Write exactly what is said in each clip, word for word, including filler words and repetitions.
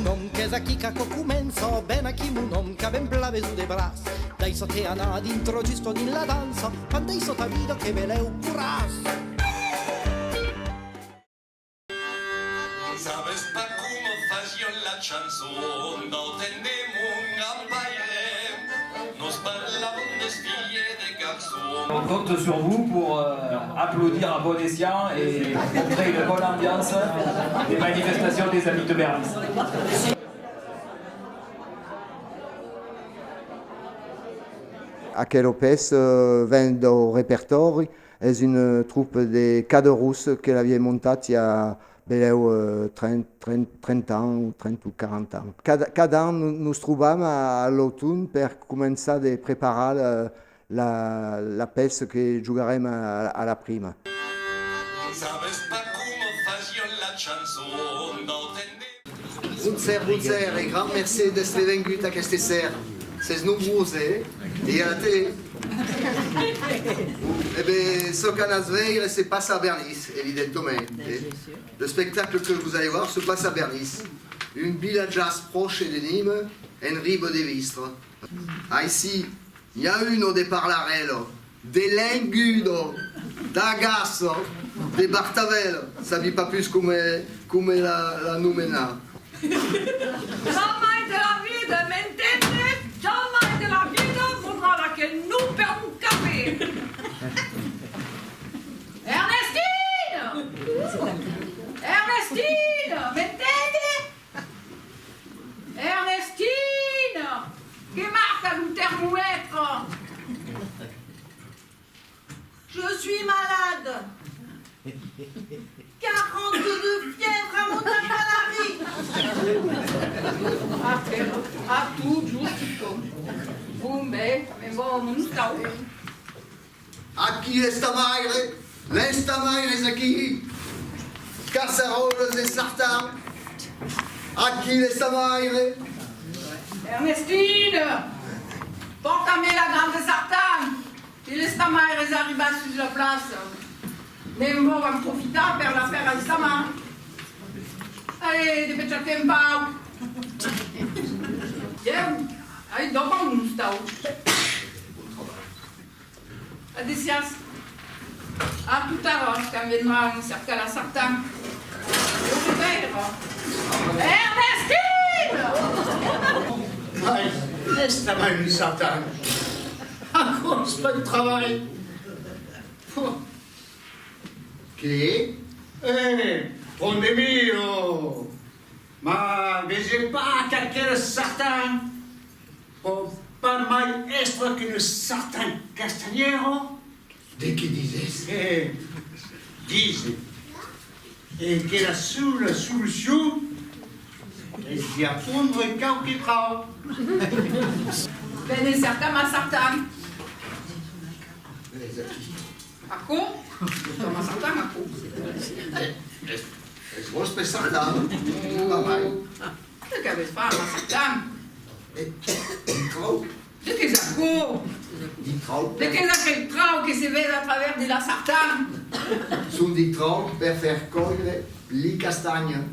Òm, qu'es aquí qu'aquò comença, ven aquí mon òm, qu'a ben plan besonh de braç. Daissa-te anar, dintra justa dins la dança, pendèissa ta vida, que belèu corràs. Sabes pas coma fasián la chançon dau temps de mon grand-paire, nos parlavan dels filhs de garçons. On compte sur vous pour, euh, applaudir à bon escient et montrer une bonne ambiance des manifestations des Amis de Bernis. Aquela pèça, euh, ven dau repertòri. Es una tropa de Caderós que l'aviái montat i a belèu, eh, trenta, trenta, trenta ans, trenta o quaranta ans. Cada, cada an no-, nos trobam a, a l'auton per començar de preparar la, la, la pèça que jogarem a, a la prima. Sabes pas coma fasián la chançon dau temps de Bonser, bonser, e grand mercé d'èstre vengut aqueste ser. Sètz nombrós, eh? E a la tele. E ben, çò qu'anatz veire se passa a Bernis, evidentament, eh? L'espectacle que vous allez voir se passe à Bernis, un vilatge pròche de Nîmes, en riba de Vistre. Aicí, n'i a una de parlarèla, de lenguda, d'agaça, de bartavèla, sabi pas pus coma, coma la, la nomenar. Jamai de la vida, m'entendes? Jamai de la vida voldrà aquel nom per mon cafè. Ernestine! Ernestine, m'entendes? Ernestine! Que marca lo termomètre? Je suis malade. Quarante-deux fièvres à mon palari. Ah, però, a tot just. Bon, ben, me vau a mon ostau. Aquí es ta maire, l'es ta maire, es aquí. Casseròlas de sartan. Aquí l'es ta maire. Ernestine, pòrta-me la gran de sartan. Se l'es ta maire es arribat sus la plaça, ne'n vau en profitar per la faire a sa man. Allez, depècha-te un pauc. Ieu, ai dòp a mon ostau. Adessiatz. A tot ara, quand vendràn cercar la sartan. Lo reveire. Ernestine! Ai, es ta maire sartan. Aquò's pas de trabalh. Qué? Eh, tron de mi, oh! Mas vese pas qu'aquela sartan pòt pas mai èstre qu'una sartan castanhièra? De qué dises? Eh, dise. E que la sola solucion es d'apondre quauque trauc. Vene cercar ma sartan. Vene aquí. Aquò? Toma sartan, aquò. Es, es vòstre sartan, pas mai. De qu'avètz fach, ma sartan? E, de trauc? De qu'es aquò? De trauc. De qu'es aquel trauc que se ved a travèrs de la sartan? Son de trauc per faire còire li castanhas.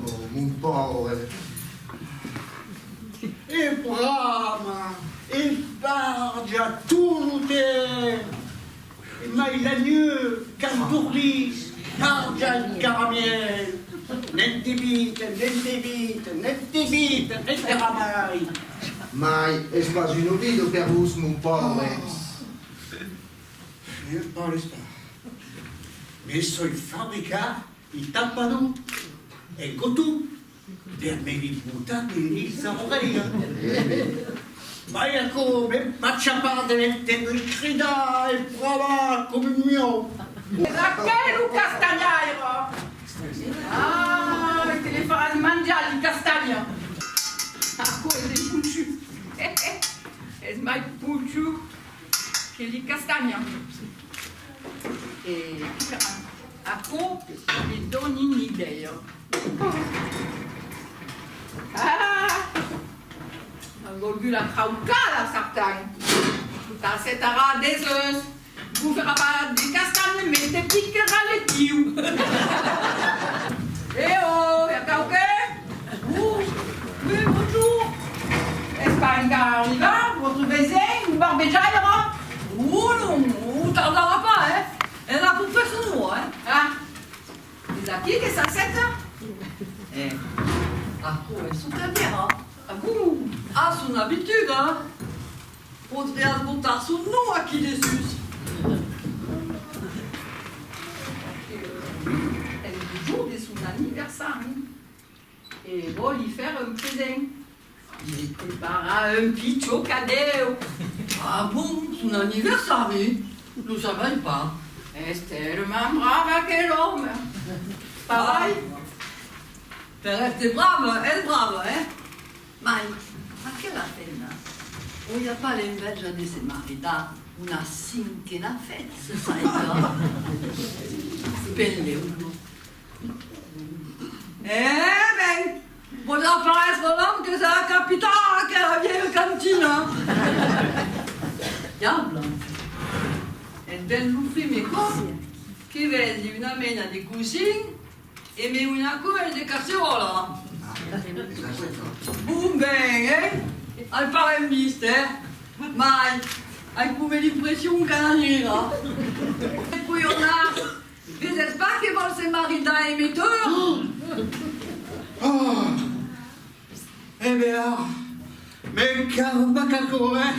Oh, mon paure. E brama, e barja tot lo temps. E mai la nuech, quand dormís, barja en caramièl. Ne'n debita, ne'n debita, ne'n debita, ne'n debita mai. Mai es pas una vida per vos, mon paure. Ne parles pas. Me soi fabricat un tampador, un coton, per me li botar dins las aurelhas. Mai aquò, me pacha pas de l'entendre cridar e bramar coma un mion. Es aquel lo castanhaire! Ah, que li faràs manjar li castanhas! Aquò es de ponchut! Es mai ponchut que li castanhas! E aquò me dona una idèia. Ah! An volgut la traucar, la sartan. T'acetarà deseus. Bofarà pas de castanhas, mès te picarà l'estiu. E oh, i a quauqu'un? Uh, Eh, aquò es çò qu'èra. Ah bon? A son abituda, eh? Podriás botar son nom aquí dessús. Es lo jorn de son anniversari e vòli far un present. Li prepara un pichon cadèu. Ah bon, son anniversari? Lo sabiái pas. Es talament brave aquel òme. Pas vrai? Per èstre brave, es brave, eh? Mai aquela femna auriá pas l'enveja de se maridar una cinquena fèt, se saiga. Benlèu. E ben, podrà pas èstre l'òme que s'es acapitat aquela vièlha cantina. Diable! Es dens lo primièr còp que vesi una mena de cosin e me una coèl de casseròla. Bon, ben, eh? Ai pas ren vist, eh? Mai ai coma l'impression qu'anam rire. Colhonàs! Veses pas que vòl se maridar e me torna? Oh! E ben, ah, me cal pas qu'aquò, eh?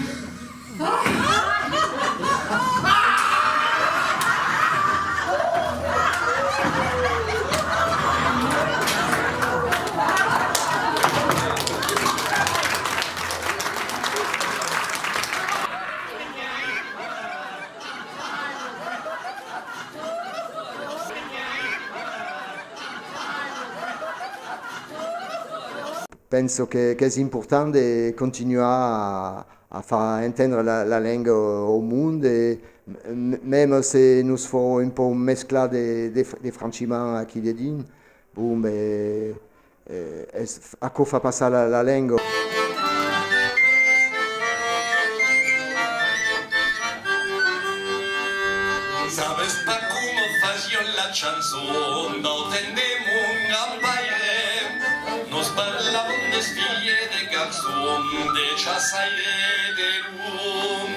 Penso que, qu'es important de continuar a, a far entendre la, la lenga au, au monde, e m-, mème se nos fau un pauc mesclar de, de fr-, de franchiments aquí dedins, bon, ben, eh, es, aquò fa passar la, la lenga. Sabes pas coma fasián la chançon dau temps de mon grand-paire? Nos parlavan dels filhs de garçon, de chaçaire, de lop.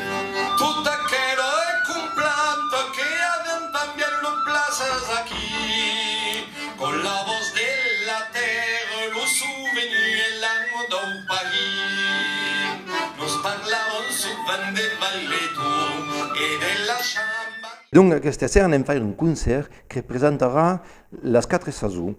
Tot aquela complanta que aviam tanben las plaças aquí. Con la votz de la tèrra, lo sovenir e l'anma dau país. Nos parlavan sovent de Valeton e de la Chamba. Donc, aqueste ser anem faire un concèrt que presentarà las quatre sasons.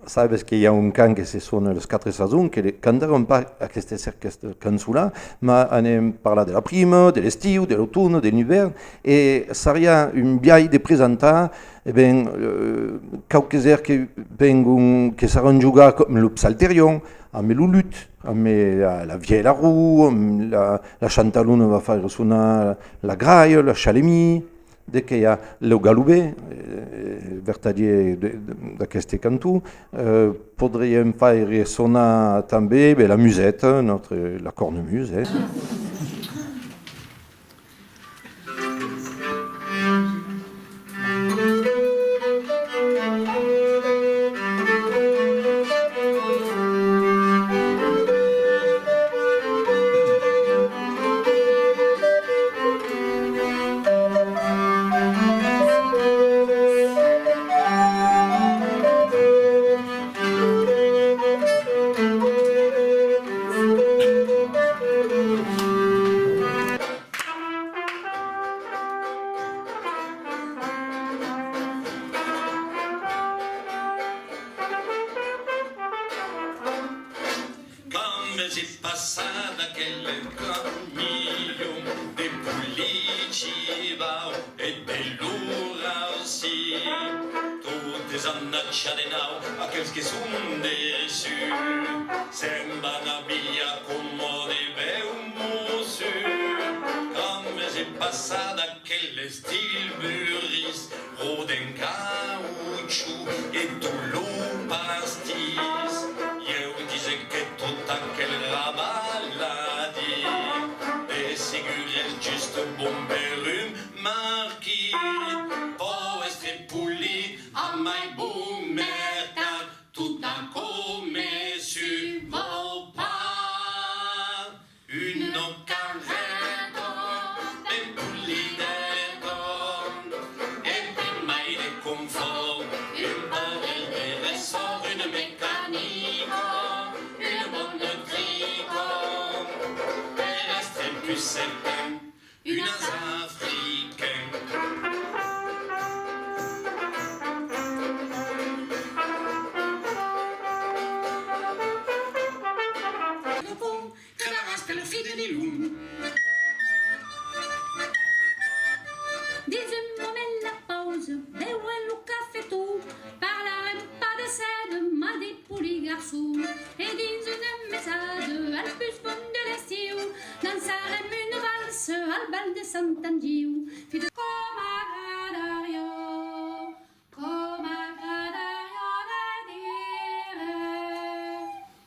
Sabes que i a un cant que se sona las quatre sasons, que le-, cantaràn pas aqueste ser aquesta cançon-là, mas anem parlar de la prima, de l'estiu, de l'autòne, de l'ivèrn, e sariá un biais de presentar E ben, eh, quauques èrs que vengon, que saràn jogats, coma lo psalterion, amb lo lut, amb la, la vièlha ròda, amb la, la chantalona va faire sonar la gralha, la chalemie, de que i a lo galobet, eh, vertadièr de, de, d'aqueste canton, eh, podriam faire sonar tanben, ben, la museta, nòstra, la cornemuse, eh. Quand m'es passat aquel camion de policièrs e de lorraci, totes anachat de nau, aquels que son dessús se'n van abilhar coma de bèus mossur. Quand m'es passat aquel estil burris, ròda en caucho e tot lo pastís, ieu dise que tot aquel rabaladís de segur es just bon per un marquís. Pòu èstre polit, amai bon mercat, tot aquò, messiur, vau pas. Una carreta ben polideta, e per mai de confòrt, un parelh de ressòrt. Sempre unas africain. Lo pont, que la rasca lo fil de nilon. Dins un moment la pausa, beuèm lo cafeton, parlarem pas de sèda, mas de polits garçons. E dins una mesada, al pus fons de l'estiu, dançarem una valsa al bal de Sant Angiu. Fita com agradariá, com agradariá de dire,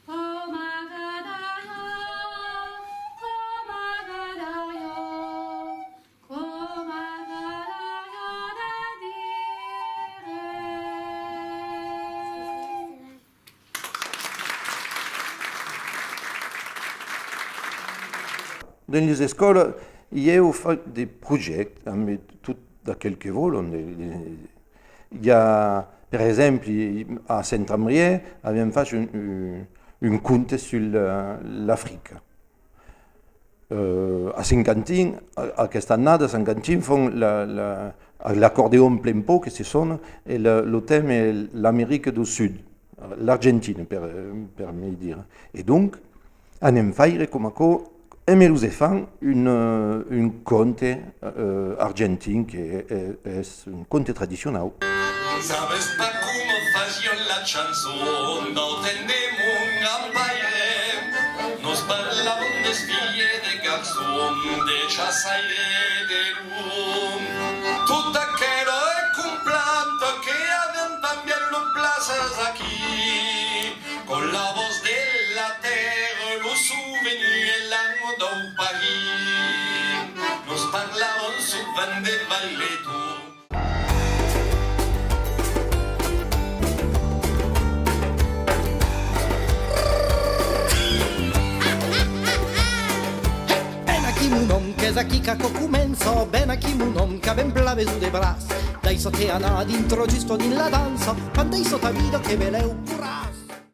com agradariá, com agradariá. Dins les escòlas, ieu fai de projèctes amb tot d'aquel que vòlon. De, de, i a, per exemple, a Saint-Ambriès, aviam fach un, un, un conte sus la, l'Africa. Euh, a Saint-Quentin, a-, aquesta annada, a Saint-Quentin fan la, la, l'acordeon plen paur que se sona, e la, lo tèma es l'America dau Sud, l'Argentina, per, per mai dire. E donc, anem faire coma aquò, emé los enfants, un, euh, un conte, euh, argentin que es, es un conte tradicionau. Sabes pas coma fasián la chançon dau temps de mon grand-paire. Nos parlavan dels filhs de garçon, de chaçaire de lon. Tot aquel es complant que aviam tanben los plaças aquí. Con la votz de la tèrra, lo sovenir e l'anma dau país. Nos parlavan sovent de Vaileton. Ven aquí, mon òm, qu'es aquí qu'aquò comença. Ven aquí, mon òm, qu'avèm plan besonh de braç. Daissa-te anar dintra, just dins la dança. Pandeissa ta vida, que belèu.